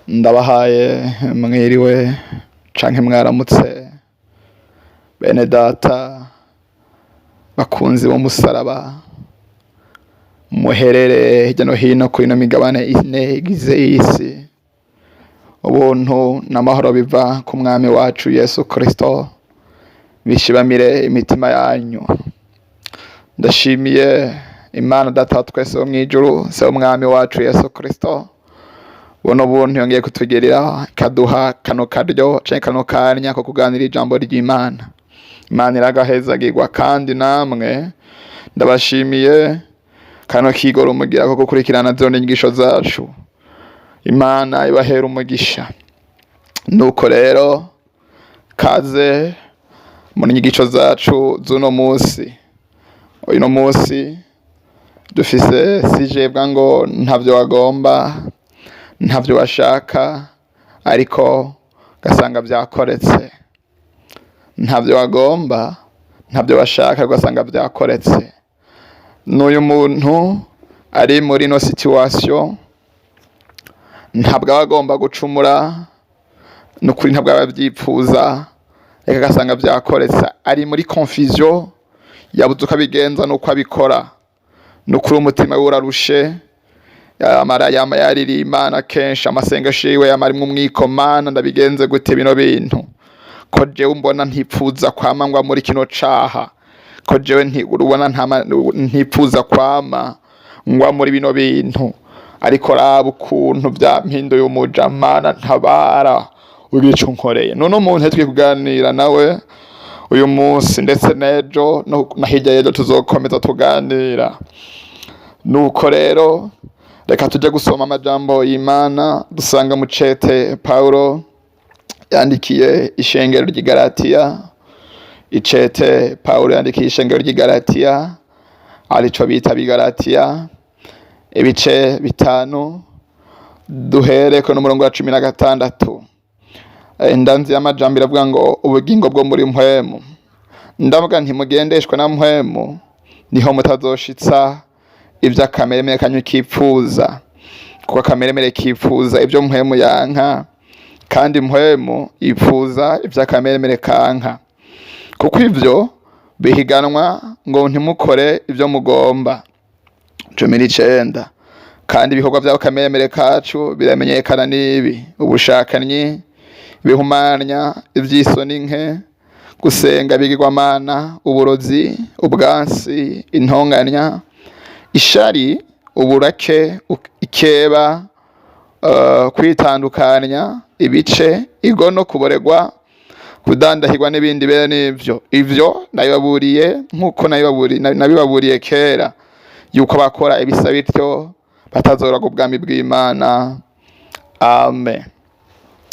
Ndabahaye mwiriwe canke mwaramutse, bene data bakunzi b'umusaraba muherere hirya no hino kuri ino migabane ine igize isi. Ubuntu n'amahoro biva ku mwami wacu Yesu Kristo bishibamire imitima yanyu. Ndashimiye Imana Data wa twese wo mw'ijuru, se w'umwami wacu Yesu Kristo, buno buntu yongeye kutugirira, ikaduha kano karyo canke kano kanya ko kuganira ijambo ry'Imana. Imana iragahezagirwa. Kandi namwe ndabashimiye kano kigoro mugira ko gukurikirana zino nyigisho zacu. Imana ibahera umugisha. Nuko rero kaze mu nyigisho zacu z'uno munsi. Uno munsi dufise sujet ivuga ngo ntavyo wagomba, ntavyo washaka, ariko ugasanga vyakoretse. Ntavyo wagomba, ntavyo washaka, ugasanga vyakoretse. N'uyu muntu ari muri ino situation ntabwo aba agomba gucumura, nukuri ntabwo aba avyipfuza, reka agasanga vyakoretse. Ari muri confusion, yabuze uko abigenza n'uko abikora. Nukuri umutima we urarushe, yamara yama yaririye Imana kenshi, amasengesho yiwe yama arimwo umwiko: "Mana, ndabigenze gute bino bintu, ko jewe mbona ntipfuza kwama ngwa muri kino caha, ko jewe ubona ntipfuza kwama ngwa muri bino bintu, ariko raba ukuntu vyampinduye umuja. Mana, ntabara, ugira ico unkoreye." None umuntu twiye kuganira nawe uyu munsi, ndetse n'ejo na hirya y'ejo tuzokomeza tuganira. Nuko rero reka tujye gusoma amajambo y'Imana dusanga mu cete Paulo yandikiye ishengero ry'i Galatiya. Icete Paulo yandikiye ishengero ry'i Galatiya, arico bita Bigalatiya, ibice 5, duhereko n'umurongo wa 16. Indanzi y'amajambo iravuga ngo ubugingo bwo muri mpwemu. Ndavuga nti mugendeshwe na Mpwemu, niho mutazoshitsa ibyo akameremere kanyu kipfuza, kuko akameremere kipfuza ibyo Mpwemu yanka, kandi Mpwemu yipfuza ibyo akameremere kanka, kuko ivyo bihiganwa ngo ntimukore ibyo mugomba. 19. Kandi ibikorwa by'ako kameremere kacu biramenyekana, n'ibi: ubushakanyi, ibihumanya, ivy'isoni nke, gusenga ibigirwamana, uburozi, ubwansi, intonganya, ishari, uburake, ikeba, kwitandukanya ibice, igono, kuboregwa, kudandahirwa n'ibindi bene n'ivyo. Ivyo nabibaburiye nk'uko nabibaburiye kera, yuko bakora ibisa bityo batazoragwa ubwami bw'Imana. Amen.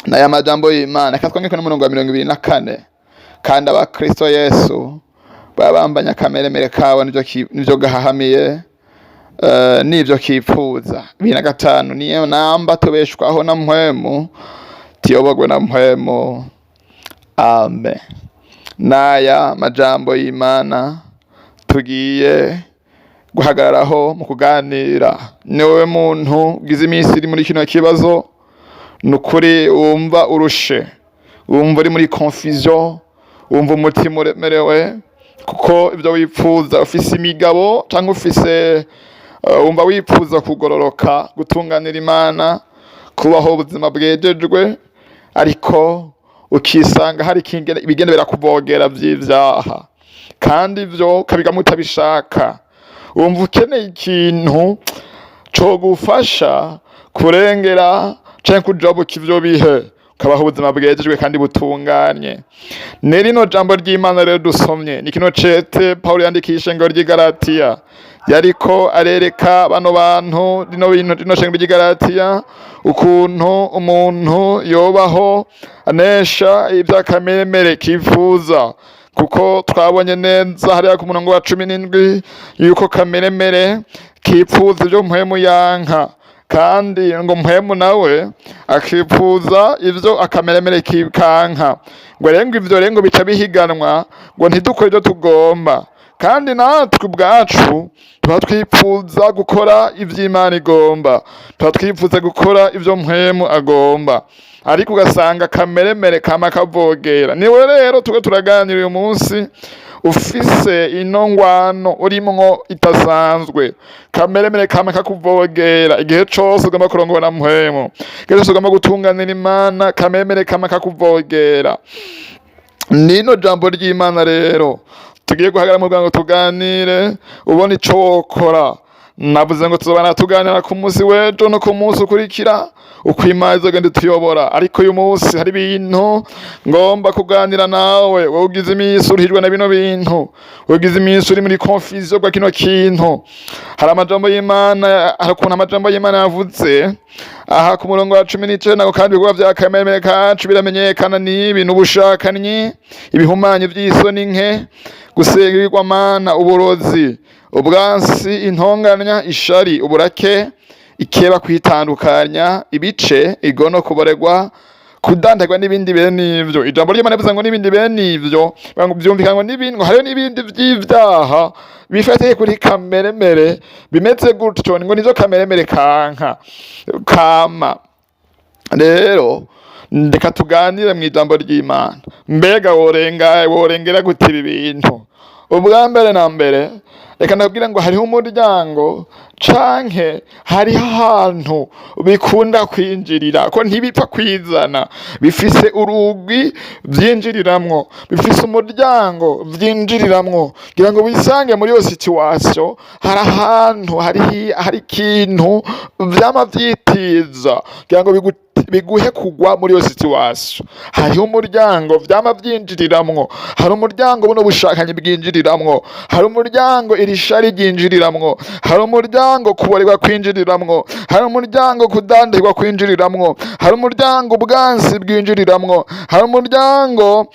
N'aya majambo y'Imana. Reka twongere n'umurongo wa 24. Kandi abakristo Yesu baba bambanye akameremere kabo nivyo gahahamiye, n'ivyo kipfuza. 25. Niyo namba tubeshwaho na Mpwemu, tuyobogwe na Mpwemu. Amen. N'aya majambo y'Imana tugiye guhagararaho mu kuganira. Ni wowe muntu ugize iminsi uri muri kino kibazo, ni ukuri wumva urushe, wumva uri muri confusion, wumva umutima uremerewe, kuko ibyo wipfuza, ufise imigabo cyangwa ufise wumva wipfuza kugororoka, gutunganira Imana, kubaho ubuzima bwejejwe, ariko ukisanga hari ibigenda birakuvogera vy'ivyaha, kandi ivyo ukabigamo utabishaka. Wumva ukeneye ikintu cogufasha kurengera canke kujabuka ivyo bihe, ukabaho ubuzima bwejejwe kandi butunganye. Ni rino jambo ry'Imana rero dusomye, ni kino cete Pawulo yandikiye ishengero ry'i Galatiya. Yariko arereka bano bantu, rino bintu, rino shengero ry'i Galatiya, ukuntu umuntu yobaho anesha ivy'akameremere kifuza, kuko twabonye neza hariya ku murongo wa 17 yuko kameremere kipfuza ivyo Mpwemu yanka, kandi ngo Mpwemu nawe akipfuza ivyo akameremere kanka. Ngo rero ngo ivyo rero ngo bica bihiganwa ngo ntidukore ivyo tugomba. Kandi natwe ubwacu tuba twipfuza gukora ivy'Imana igomba, tuba twipfuza gukora ivyo Mpwemu agomba, ariko ugasanga kameremere kama kavogera. Niwe rero tuko turaganira uyu munsi, ufise ino ngwano urimwo itasanzwe, kameremere kama kakuvogera igihe cose ugomba kurongora na Mpwemu, igihe cose ugomba gutunganira Imana, kameremere kama kakuvogera. Nino jambo ry'Imana rero tugiye guhagarara mu ngo tuganire, ubone ico wokora. Navuze ngo tuzobana tuganira ku munsi w'ejo no ku munsi ukurikira uko Imana izogenda ituyobora, ariko uyu munsi hari ibintu ngomba kuganira nawe. Wowe ugize iminsi uruhijwe na bino bintu, ugize iminsi uri muri confusion bwa kino kintu, hari amajambo y'Imana, hari ukuntu amajambo y'Imana yavuze aha ku murongo wa 19 ngo: "Kandi ibikorwa vya kamere kacu biramenyekana, n'ibi: n'ubushakanyi, ibihumanyi vy'isoni nke, gusenga ibigirwamana, uburozi, ubwansi, intonganya, ishari, uburake, ikeba, kwitandukanya ibice, igono, kuboregwa, kudandarwa n'ibindi bene ivyo." Ijambo ry'Imana rivuze ngo n'ibindi bene ivyo, ngo vyumvikana ngo n'ibindi, ngo hariho n'ibindi vy'ivyaha bifatiye kuri kameremere bimeze gutyo, ngo nivyo kameremere kanka kama. Rero ndeka tuganire mu ijambo ry'Imana. Mbega worenga worengera gute ibi bintu? Ubwa mbere na mbere, reka ndabwira ngo hariho umuryango canke hariho ahantu bikunda kwinjirira, ko ntibipfa kwizana, bifise urugi vyinjiriramwo, bifise umuryango vyinjiriramwo kugira ngo wisange muri iyo situation. Hari ahantu, hari ikintu vyama vyitiza kugira ngo biguhe kugwa muri iyo situation. Hariho umuryango vyama vyinjiriramwo, hari umuryango buno bushakanyi bwinjiriramwo, hari umuryango iri shari ryinjiriramwo, hari umuryango kuborerwa kwinjiriramwo, hari umuryango kudandirwa kwinjiriramwo, hari umuryango ubwansi bwinjiriramwo, hari umuryango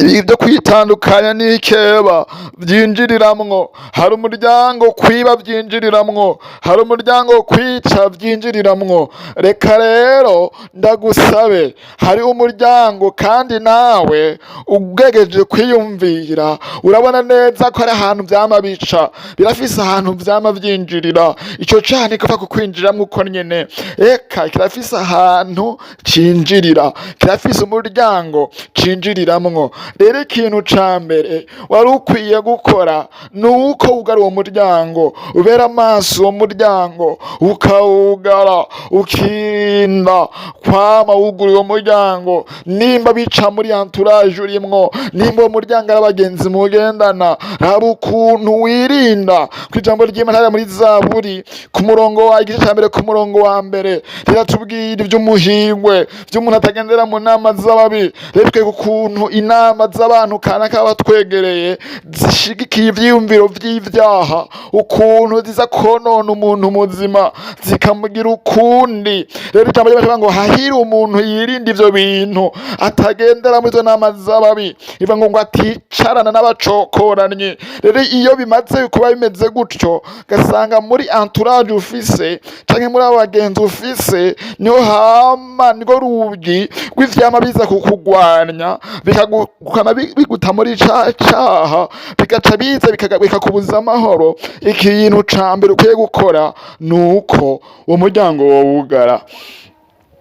ibyo kwitandukanya n'ikeba byinjiriramwo, hari umuryango kwiba byinjiriramwo, hari umuryango kwica byinjiriramwo. Reka rero ndagusabe, hari umuryango, kandi nawe ugegeje kwiyumvira, urabona neza ko ari ahantu vyama bica, birafise ahantu vyama vyinjirira. Ico caha ntikopfa kukwinjiramwo uko nyene. Eka kirafise ahantu cinjirira, kirafise umuryango cinjiriramwo. Rero ikintu ca mbere wari ukwiye gukora ni uko wugara uwo muryango, ubera amaso uwo muryango, ukawugara, ukirinda kwama wugura uwo muryango. Nimba bica muri entourage urimwo, nimba uwo muryango ari abagenzi mugendana, raba ukuntu wirinda. Ku ijambo ry'Imana hariya muri Zaburi, ku murongo wa igice ca mbere, ku murongo wa mbere, riratubwira ivy'umuhigwe vy'umuntu atagendera mu nama z'ababi. Rero twereka ukuntu inama z'abantu kanaka batwegereye zishigikiye ivyiyumviro vy'ivyaha, ukuntu ziza konona umuntu muzima, zikamugira ukundi. Rero ijambo ry'Imana rivuga ngo hahira umuntu yirinda ivyo bintu, atagendera muri izo nama z'ababi, ivuga ngo aticarana n'abacokoranye. Rero iyo bimaze kuba bimeze gutyo, gasanga muri entourage ufise canke muri abo bagenzi ufise, niho hama niko rugi rw'ivyama biza kukugwanya, bikagukama, biguta muri ca caha, bigaca biza bikakubuza amahoro. Ikintu ca mbere ukwiye gukora ni uko uwo muryango wowugara,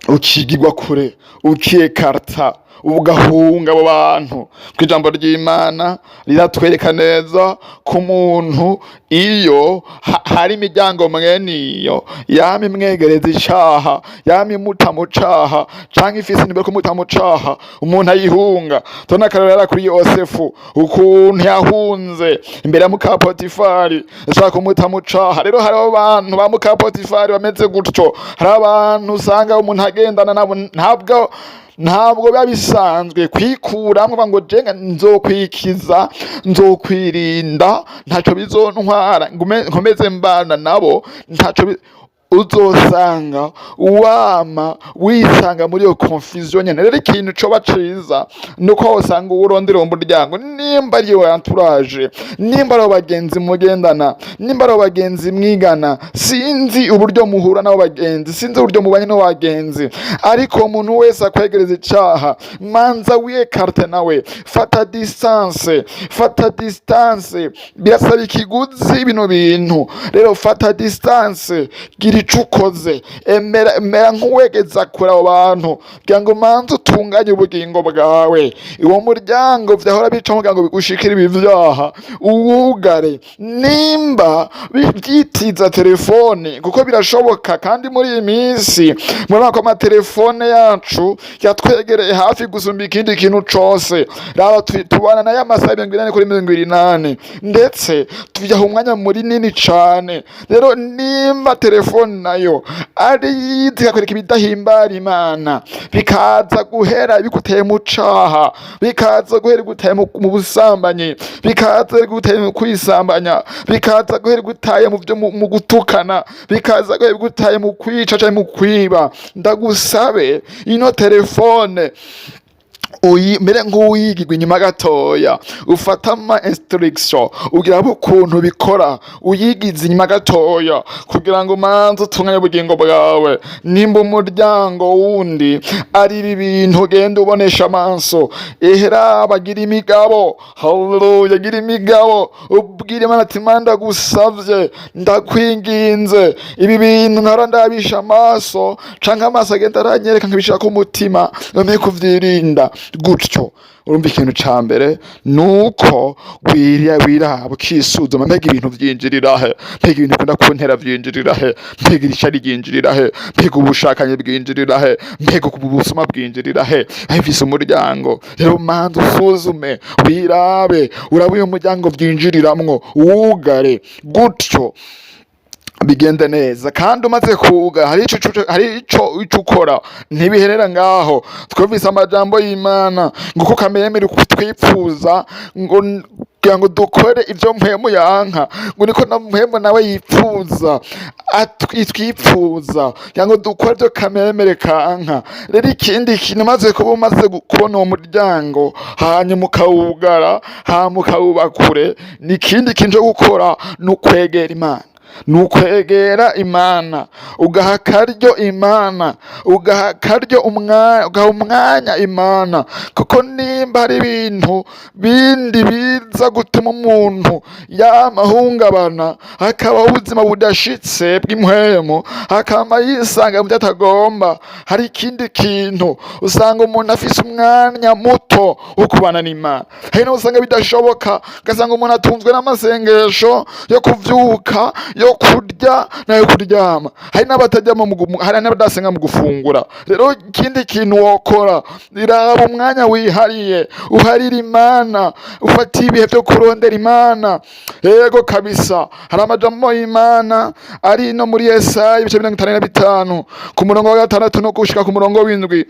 ukigirwa kure, ukiyekarta, ugahunga abo bantu. Ku ijambo ry'Imana riratwereka neza ko umuntu iyo hari imiryango mwene iyo yama imwegereza icaha, yama imuta mu caha, canke ifise intumbero yo kumuta mu caha, umuntu ayihunga. Tubona akarorero kuri Yosefu, ukuntu yahunze imbere ya muka Potifari ashaka kumuta mu caha. Rero hariho abantu ba muka Potifari bameze gutyo. Hari abantu usanga umuntu agendana nabo, ntabwo biba bisanzwe kwikuramwo ngo jenga nzokwikiza, nzokwirinda, ntaco bizontwara, nkomeze mbana nabo, ntaco. Uzosanga wama wisanga muri iyo confusion nyene. Rero ikintu coba ciza nuko wosanga uwurondera uwo muryango, nimba ari iyo entourage, nimba ari abo bagenzi mugendana, nimba ari abo bagenzi mwigana. Sinzi uburyo muhura n'abo bagenzi, sinzi uburyo mubanye n'abo bagenzi, ariko umuntu wese akwegereza icaha, manza wiyécarte nawe, fata distance, fata distance. Birasaba ikiguzi bino bintu. Rero fata distance, gira ico ukoze, emera, mera nk'uwegeza kure abo bantu kugira ngo manze utunganye ubugingo bwawe. Uwo muryango vyahora bicamo kugira ngo bigushikire ibi vyaha, uwugare. Nimba vyitiza telefone, kuko birashoboka, kandi muri iyi minsi murabona ko amatelefone yacu yatwegereye hafi gusumba ikindi kintu cose. Raba, tubana nayo amasaha 40/80, ndetse tuyaha umwanya munini cane. Rero nimba telefone nayo ari yiza ikakwereka ibidahimbara Imana, bikaza guhera biguteye mu caha, bikaza guhera biguteye mu busambanyi, bikaza biguteye mu kwisambanya, bikaza guhera bigutaye mu byo mu gutukana, bikaza guhera bigutaye mu kwica canke mu kwiba, ndagusabe ino telefone uyi mere nk'uwigirwa inyuma gatoya, ufata ama instruction ugira ukuntu bikora, uyigize inyuma gatoya kugira ngo umanze utunganye ubugingo bwawe. Nimba umuryango wundi ari ibi bintu ugenda ubonesha amaso, ehera bagira imigabo. Haleluya! Gira imigabo, ubwire Imana ati: "Imana, ndagusavye, ndakwinginze, ibi bintu nkara ndabisha amaso canke amaso agenda aranyereka nkabishira ku mutima, none kuvyirinda gutyo." Urumva, ikintu ca mbere nuko wirya wiraba, ukisuzuma: mbega ibintu vyinjirira he? Mbega ibintu bikunda kuntera vyinjirira he? Mbega ishyari ryinjirira he? Mbega ubushakanyi bwinjirira he? Mbega ubusuma bwinjirira he? Bifise umuryango. Rero manza usuzume, wirabe, urabe uyu muryango vyinjiriramwo, wugare gutyo bigende neza. Kandi umaze kuga, hari ico ukora, ntibiherera ngaho. Twumvise amajambo y'Imana ngo uko kamere twipfuza ngo kugira ngo dukore ibyo mpwemu yanka, ngo niko na mpwemu nawe yipfuza, twipfuza kugira ngo dukore ibyo kamere kanka. Rero ikindi kintu, umaze kuba umaze kubona uwo muryango, hanyuma ukawugara, hanyuma ukawuba kure, ni ikindi kintu cyo gukora, ni ukwegera Imana, ni ukwegera Imana, ugaha akaryo Imana, ugaha akaryo umwanya, ugaha umwanya Imana. Kuko nimba hari ibintu bindi biza gutuma umuntu yamahungabana, hakabaho ubuzima budashitse bw'impwemu, akama yisanga mu byo atagomba, hari ikindi kintu usanga umuntu afise umwanya muto wo kubana n'Imana. Hari n'aho usanga bidashoboka, ugasanga umuntu atunzwe n'amasengesho yo kuvyuka, yo kurya nayo kuryama. Hari n'abataryama hari n'abadasenga mu gufungura. Rero ikindi kintu wokora, iraba umwanya wihariye uharira Imana, ufata ibihe byo kurondera Imana. Yego kabisa, hari amajambo y'Imana ari no muri Yesaya ibice 55, ku murongo wa 6 no gushika ku murongo w'7.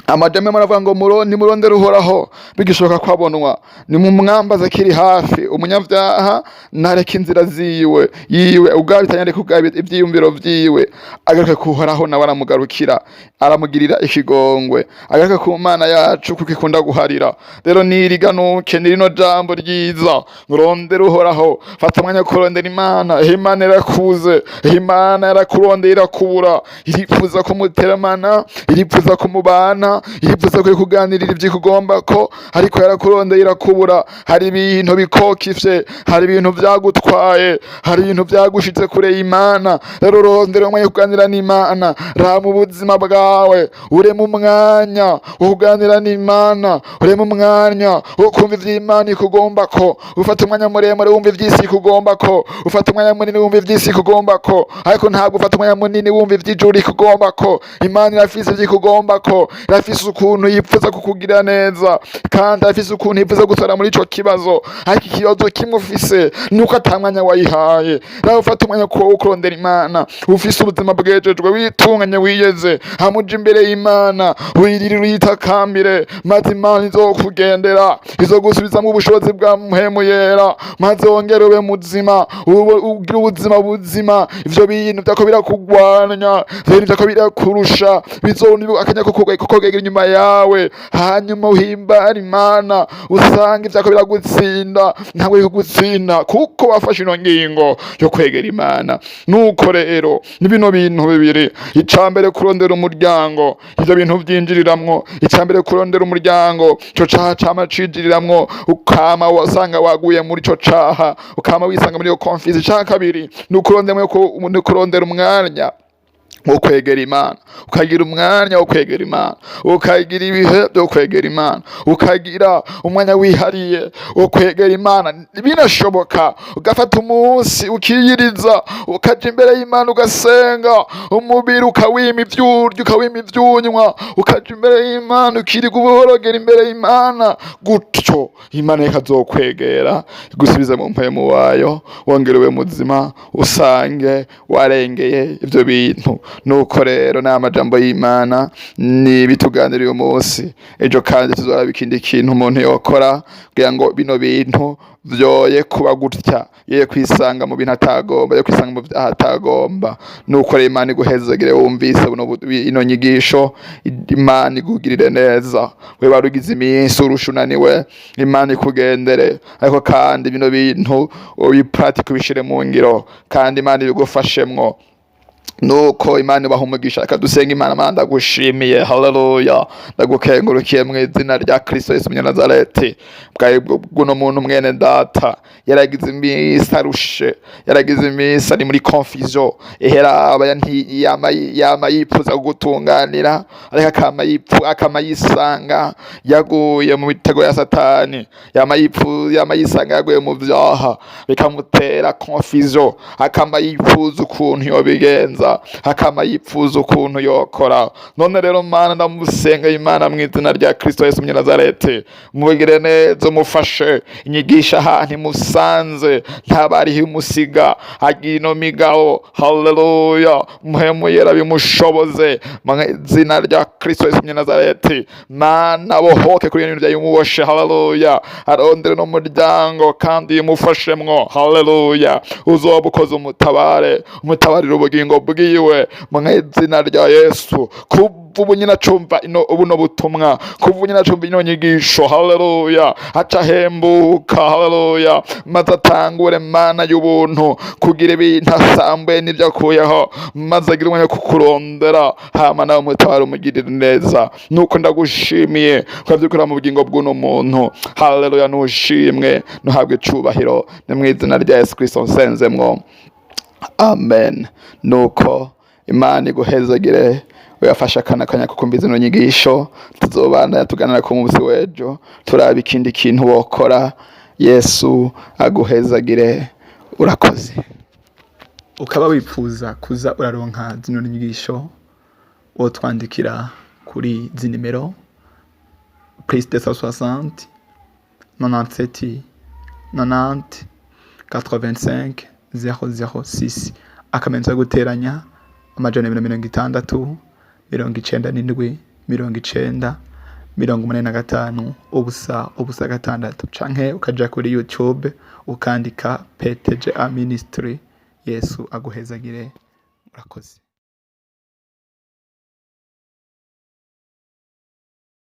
Amajambo aravuga ngo: "Nimurondere Uhoraho bigishoboka ko abonwa, nimumwambaze akiri hafi. Umunyabyaha nareka inzira ziwe yiwe ubwabitanye, areka ubwabi ivyiyumviro vyiwe, agaruke kuhoraho, nawe aramugarukira, aramugirira ikigongwe. Agaruke ku Mana yacu, kuko ikunda guharira." Rero niriganuke ni rino jambo ryiza: rondera Uhoraho, fata umwanya wo kurondera Imana. Imana irakuze, Imana yarakurondeye irakubura, irifuza kumuteramana, irifuza kumubana, irifuza ko kuganirira ibyo ikugomba ko, ariko yarakurondeye irakubura. Hari ibintu bikokifye, hari ibintu vyagutwaye, hari ibintu vyagushize kure y'Imana. Rero rondera umwanya wo kuganira n'Imana. Raba ubuzima bwawe, ureme umwanya wo kuganira n'Imana, ureme umwanya wo kumva ivy'Imana ikugomba ko. Ufata umwanya muremure wumva ivy'isi ikugomba ko, ufata umwanya munini wumva ivy'isi ikugomba ko, ariko ntabwo ufata umwanya munini wumva ivy'ijuru ikugomba ko. Imana irafise ivyo ikugomba ko, irafise. Irafise ukuntu yipfuza kukugira neza, kandi afise ukuntu yipfuza gutora muri ico kibazo. Ariko ikibazo kimwe ufise nuko ata mwanya wayihaye. Nawe ufata umwanya wo kurondera Imana, ufise ubuzima bwejejwe, witunganye, wiyeze, hamuja imbere y'Imana, wirire, uyitakambire, maze Imana izokugendera, izogusubizamwo ubushobozi bwa Mpwemu Yera, maze wongere ube muzima, ugire ubuzima buzima. Ivyo bintu vyako birakugwanya, ivyo bintu vyako birakurusha, bizobona akanya ko kogegera inyuma yawe, hanyuma uhimbara Imana, usanga ivyako biragutsinda ntabwo bikugutsinda, kuko wafashe ino ngingo yo kwegera Imana. Nuko rero ni bino bintu bibiri: icambere, kurondera umuryango ivyo bintu vyinjiriramwo. Icambere, kurondera umuryango ico caha cama cijiriramwo, ukama wasanga waguye muri ico caha, ukama wisanga muri iyo confusion. Ica kabiri ni ukurondera umwanya wo kwegera Imana, ukagira umwanya wo kwegera Imana, ukagira ibihe byo kwegera Imana, ukagira umwanya wihariye wo kwegera Imana. Binashoboka ugafata umunsi ukiyiriza, ukaja imbere y'Imana, ugasenga, umubiri ukawima ivyurya, ukawima ivyunywa, ukaja imbere y'Imana, ukiriga uborogera imbere y'Imana. Gutyo Imana ikazokwegera, igusubize mu mpwemu wayo, wongere ube muzima, usange warengeye ivyo bintu. Nuko rero ni amajambo y'Imana ni bituganiriye umunsi. Ejo kandi tuzoraba ikindi kintu umuntu yokora kugira ngo bino bintu vyoye kuba gutya, ye kwisanga mu bintu atagomba, ye kwisanga mu vyaha atagomba. Nuko rero Imana iguhezegere wumvise ino nyigisho. Imana ikugirire neza. We wari ugize iminsi urusha unaniwe, Imana ikugendere. Ariko kandi bino bintu ubipratike, ubishire mu ngiro, kandi Imana ibigufashemwo. Nuko Imana ibaha umugisha. Reka dusenga Imana. Mana, ndagushimiye, haleluya, ndagukengurukiye mu izina rya Kristo Yesu Umunyanazareti, bwawe bw'uno muntu mwene data yaragize iminsi arushe, yaragize iminsi ari muri confusion. Iheraba yama yipfuza kugutunganira, ariko akama yisanga yaguye mu mitego ya Satani, yama yisanga yaguye mu vyaha, bikamutera confusion, akama yipfuza ukuntu yobigenza, akama yipfuza ukuntu yokora. None rero Mana, ndamusenga Imana mu izina rya Kristo Yesu Umunyanazareti, mubigire neza, umufashe, inyigisha ahantu imusanze, ntabariho imusiga, agira ino migabo. Haleluya, Mpwemu Yera bimushoboze mu izina rya Kristo Yesu Umunyanazareti. Mana, bohoke kuri ibintu byayimuboshe. Haleluya, arondere n'umuryango kandi imufashemwo. Haleluya, uzoba ukoze, umutabare, umutabarire ubugingo bwiwe mu izina rya Yesu. Kuva ubu nyine acumva ino buno butumwa, kuva ubu nyine acumva ino nyigisho, haleluya, aca ahembuka, haleluya, maze atangure, Mana y'ubuntu, kugira ibintu asambuye n'ibyo akuyeho, maze agire umwanya wo kukurondera, hama nawe umutabare, umugirire neza. Nuko ndagushimiye ukabyukura mu bugingo bw'uno muntu. Haleluya, nushimwe, nuhabwe icubahiro, ni mu izina rya Yesu Kristo nsenzemwo, amen. Nuko Imana iguhezagire, uyafashe akana kanya kukumva zino nyigisho. Tuzobandanya tuganira ku munsi w'ejo, turaba ikindi kintu wokora. Yesu aguhezagire, urakoze. Ukaba wifuza kuza uraronka zino nyigisho, wotwandikira kuri izi nimero: +260 97 90 85 006, akamenyetso ko guteranya, 260 97 90 85 0 0 6, canke ukaja kuri YouTube ukandika PTGA Ministry. Yesu aguhezagire, urakoze.